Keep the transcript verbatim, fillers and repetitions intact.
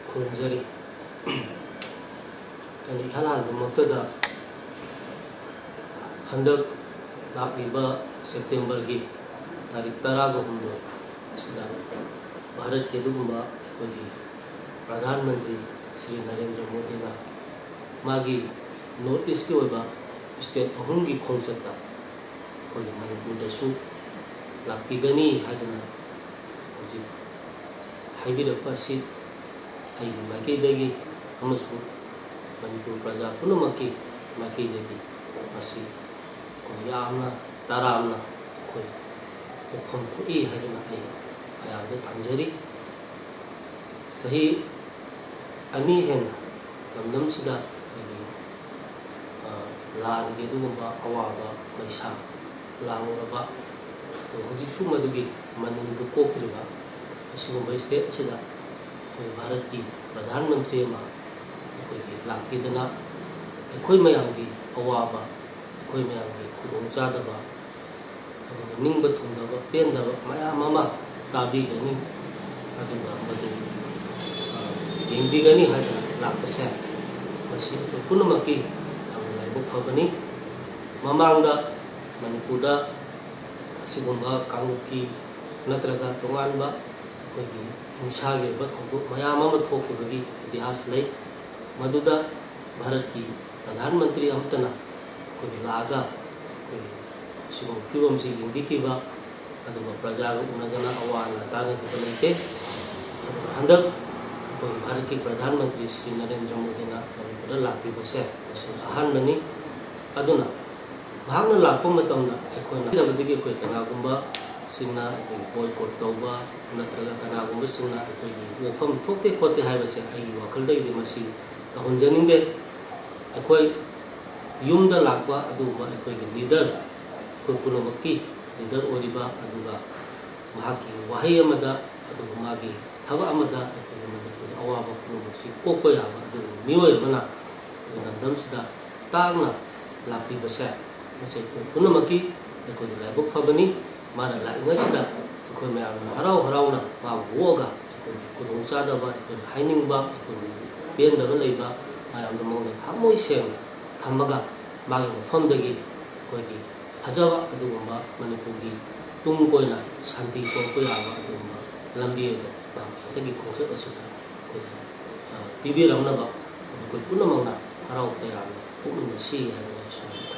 ꯈꯨꯔꯨꯝꯖꯔꯤ꯫ ꯑꯩꯅ ꯏꯍꯥꯟ ꯍꯥꯟꯕꯃꯛꯇꯗ ꯍꯟꯗꯛ ꯂꯥꯛꯂꯤꯕ ꯁꯦꯞꯇꯦꯝꯕꯔꯒꯤ ꯇꯥꯔꯤꯛ ꯇꯔꯥꯒ ꯍꯨꯝꯗꯣꯏ ꯑꯁꯤꯗ ꯚꯥꯔꯠꯀꯤ ꯑꯗꯨꯒꯨꯝꯕ ꯑꯩꯈꯣꯏꯒꯤ ꯄ꯭ꯔꯙꯥꯟ ꯃꯟꯇ꯭ꯔꯤ ꯁ꯭ꯔꯤ ꯅꯔꯦꯟꯗ꯭ꯔ ꯃꯣꯗꯤꯅ ꯃꯥꯒꯤ ꯅꯣꯔꯠ ꯏꯁꯀꯤ ꯑꯣꯏꯕ ꯁ꯭ꯇꯦꯠ ꯑꯍꯨꯝꯒꯤ ꯈꯣꯡꯆꯠꯇ ꯑꯩꯈꯣꯏꯒꯤ ꯃꯅꯤꯄꯨꯔꯗꯁꯨ ꯂꯥꯛꯄꯤꯒꯅꯤ ꯍꯥꯏꯗꯅ ꯍꯧꯖꯤꯛ ꯍꯥꯏꯕꯤꯔꯛꯄ ꯑꯁꯤ ꯑꯩꯒꯤ ꯃꯥꯏꯀꯩꯗꯒꯤ ꯑꯃꯁꯨꯡ ꯃꯅꯤꯄꯨꯔ ꯄ꯭ꯔꯖꯥ ꯄꯨꯝꯅꯃꯛꯀꯤ ꯃꯥꯏꯀꯩꯗꯒꯤ ꯃꯁꯤ ꯑꯩꯈꯣꯏ ꯌꯥꯝꯅ ꯇꯔꯥꯝꯅ ꯑꯩꯈꯣꯏ ꯑꯣꯛꯐꯝ ꯊꯣꯛꯏ ꯍꯥꯏꯗꯨꯅ ꯑꯩ ꯃꯌꯥꯝꯗ ꯊꯝꯖꯔꯤ꯫ ꯆꯍꯤ ꯑꯅꯤ ꯍꯦꯟꯅ ꯂꯝꯗꯝꯁꯤꯗ ꯑꯩꯈꯣꯏꯒꯤ, ꯑ, ꯂꯥꯟꯒꯤ ꯑꯗꯨꯒꯨꯝꯕ ꯑꯋꯥꯕ ꯃꯩꯁꯥ ꯂꯥꯡꯂꯨꯔꯕ, ꯑꯗꯨꯒ ꯍꯧꯖꯤꯛꯁꯨ ꯃꯗꯨꯒꯤ ꯃꯅꯤꯜꯗꯨ ꯀꯣꯛꯇ꯭ꯔꯤꯕ ꯑꯁꯤꯒꯨꯝꯕ ꯁ꯭ꯇꯦꯠ ꯑꯁꯤꯗ ꯑꯩꯈꯣꯏ ꯚꯥꯔꯠꯀꯤ ꯄ꯭ꯔꯙꯥꯟ ꯃꯟꯇ꯭ꯔꯤ ꯑꯃ ꯑꯩꯈꯣꯏꯒꯤ ꯂꯥꯛꯄꯤꯗꯅ ꯑꯩꯈꯣꯏ ꯃꯌꯥꯝꯒꯤ ꯑꯋꯥꯕ, ꯑꯩꯈꯣꯏ ꯃꯌꯥꯝꯒꯤ ꯈꯨꯗꯣꯡꯆꯥꯗꯕ, ꯑꯗꯨꯒ ꯅꯤꯡꯕ ꯊꯨꯡꯗꯕ ꯄꯦꯟꯗꯕ ꯃꯌꯥꯝ ꯑꯃ ꯇꯥꯕꯤꯒꯅꯤ, ꯑꯗꯨꯒ ꯃꯗꯨ, ꯑ, ꯌꯦꯡꯕꯤꯒꯅꯤ ꯍꯥꯏꯗꯅ ꯂꯥꯛꯄꯁꯦ ꯃꯁꯤ ꯑꯩꯈꯣꯏ ꯄꯨꯝꯅꯃꯛꯀꯤ ꯌꯥꯝꯅ ꯂꯥꯏꯕꯛ ꯐꯕꯅꯤ꯫ ꯃꯃꯥꯡꯗ ꯃꯅꯤꯄꯨꯔꯗ ꯑꯁꯤꯒꯨꯝꯕ ꯀꯥꯡꯂꯨꯞꯀꯤ ꯅꯠꯇ꯭ꯔꯒ ꯇꯣꯉꯥꯟꯕ ꯑꯩꯈꯣꯏꯒꯤ ꯍꯤꯡꯁꯥꯒꯤ ꯑꯣꯏꯕ ꯊꯧꯗꯣꯛ ꯃꯌꯥꯝ ꯑꯃ ꯊꯣꯛꯈꯤꯕꯒꯤ ꯏꯇꯤꯍꯥꯁ ꯂꯩ꯫ ꯃꯗꯨꯗ ꯚꯥꯔꯠꯀꯤ ꯄ꯭ꯔꯙꯥꯟ ꯃꯟꯇ꯭ꯔꯤ ꯑꯃꯠꯇꯅ ꯑꯩꯈꯣꯏꯒꯤ ꯂꯥꯛꯑꯒ ꯑꯩꯈꯣꯏꯒꯤ ꯑꯁꯤꯒꯨꯝꯕ ꯐꯤꯕꯝꯁꯤ ꯌꯦꯡꯕꯤꯈꯤꯕ, ꯑꯗꯨꯒ ꯄ꯭ꯔꯖꯥꯒ ꯎꯅꯗꯅ ꯑꯋꯥ ꯑꯅꯥ ꯇꯥꯟꯅꯈꯤꯕ ꯂꯩꯇꯦ꯫ ꯑꯗꯨꯒ ꯍꯟꯗꯛ ꯑꯩꯈꯣꯏꯒꯤ ꯚꯥꯔꯠꯀꯤ ꯄ꯭ꯔꯙꯥꯟ ꯃꯟꯇ꯭ꯔꯤ ꯁ꯭ꯔꯤ ꯅꯔꯦꯟꯗ꯭ꯔ ꯃꯣꯗꯤꯅ ꯃꯅꯤꯄꯨꯔꯗ ꯂꯥꯛꯄꯤꯕꯁꯦ ꯃꯁꯤꯅ ꯑꯍꯥꯟꯕꯅꯤ꯫ ꯑꯗꯨꯅ ꯃꯍꯥꯛꯅ ꯂꯥꯛꯄ ꯃꯇꯝꯗ ꯑꯩꯈꯣꯏꯅ ꯍꯥꯏꯖꯕꯗꯒꯤ ꯑꯩꯈꯣꯏ ꯀꯅꯥꯒꯨꯝꯕꯁꯤꯡꯅ ꯑꯩꯈꯣꯏꯒꯤ ꯕꯣꯏꯀꯣꯠ ꯇꯧꯕ ꯅꯠꯇ꯭ꯔꯒ ꯀꯅꯥꯒꯨꯝꯕꯁꯤꯡꯅ ꯑꯩꯈꯣꯏꯒꯤ ꯋꯥꯐꯝ ꯊꯣꯛꯇꯦ ꯈꯣꯠꯇꯦ ꯍꯥꯏꯕꯁꯦ ꯑꯩꯒꯤ ꯋꯥꯈꯜꯗꯒꯤꯗꯤ ꯃꯁꯤ ꯇꯧꯍꯟꯖꯅꯤꯡꯗꯦ꯫ ꯑꯩꯈꯣꯏ ꯌꯨꯝꯗ ꯂꯥꯛꯄ ꯑꯗꯨꯒꯨꯝꯕ ꯑꯩꯈꯣꯏꯒꯤ ꯂꯤꯗꯔ, ꯑꯩꯈꯣꯏ ꯄꯨꯝꯅꯃꯛꯀꯤ ꯂꯤꯗꯔ ꯑꯣꯏꯔꯤꯕ, ꯑꯗꯨꯒ ꯃꯍꯥꯛꯀꯤ ꯋꯥꯍꯩ ꯑꯃꯗ ꯑꯗꯨꯒ ꯃꯥꯒꯤ ꯊꯕꯛ ꯑꯃꯗ ꯑꯩꯈꯣꯏꯒꯤ ꯃꯅꯤꯄꯨꯔꯒꯤ ꯑꯋꯥꯕ ꯄꯨꯝꯅꯃꯛꯁꯤ ꯀꯣꯛꯄ ꯌꯥꯕ ꯑꯗꯨꯒꯨꯝꯕ ꯃꯤꯑꯣꯏ ꯑꯃꯅ ꯑꯩꯈꯣꯏ ꯂꯝꯗꯝꯁꯤꯗ ꯇꯥꯡꯅ ꯂꯥꯛꯄꯤꯕꯁꯦ ꯃꯁꯤ ꯑꯩꯈꯣꯏ ꯄꯨꯝꯅꯃꯛꯀꯤ ꯑꯩꯈꯣꯏꯒꯤ ꯂꯥꯏꯕꯛ ꯐꯕꯅꯤ꯫ ꯃꯥꯅ ꯂꯥꯛꯏꯉꯩꯁꯤꯗ ꯑꯩꯈꯣꯏ ꯃꯌꯥꯝꯅ ꯍꯔꯥꯎ ꯍꯔꯥꯎꯅ ꯃꯥꯕꯨ ꯑꯣꯛꯑꯒ ꯑꯩꯈꯣꯏꯒꯤ ꯈꯨꯗꯣꯡꯆꯥꯗꯕ, ꯑꯩꯈꯣꯏꯅ ꯍꯥꯏꯅꯤꯡꯕ, ꯑꯩꯈꯣꯏꯒꯤ ꯄꯦꯟꯗꯕ ꯂꯩꯕ ꯃꯌꯥꯝꯗꯣ ꯃꯉꯣꯟꯗ ꯊꯃꯣꯏ ꯁꯦꯡꯅ ꯊꯝꯃꯒ ꯃꯥꯒꯤ ꯃꯐꯝꯗꯒꯤ ꯑꯩꯈꯣꯏꯒꯤ ꯐꯖꯕ ꯑꯗꯨꯒꯨꯝꯕ ꯃꯅꯤꯄꯨꯔꯒꯤ ꯇꯨꯡ ꯀꯣꯏꯅ ꯁꯥꯟꯇꯤ ꯄꯨꯔꯛꯄ ꯌꯥꯕ ꯑꯗꯨꯒꯨꯝꯕ ꯂꯝꯕꯤ ꯑꯗꯣ ꯃꯍꯥꯛꯀꯤ ꯍꯟꯗꯛꯀꯤ ꯈꯣꯡꯆꯠ ꯑꯁꯤꯗ ꯑꯩꯈꯣꯏꯒꯤ, ꯑ, ꯄꯤꯕꯤꯔꯝꯅꯕ ꯑꯗꯨ ꯑꯩꯈꯣꯏ ꯄꯨꯝꯅꯃꯛꯅ ꯍꯔꯥꯎ ꯇꯌꯥꯝꯅ ꯄꯨꯛꯅꯤꯡ ꯅꯨꯡꯁꯤ ꯍꯥꯏꯅ ꯑꯩ ꯁꯨꯃꯥꯏꯅ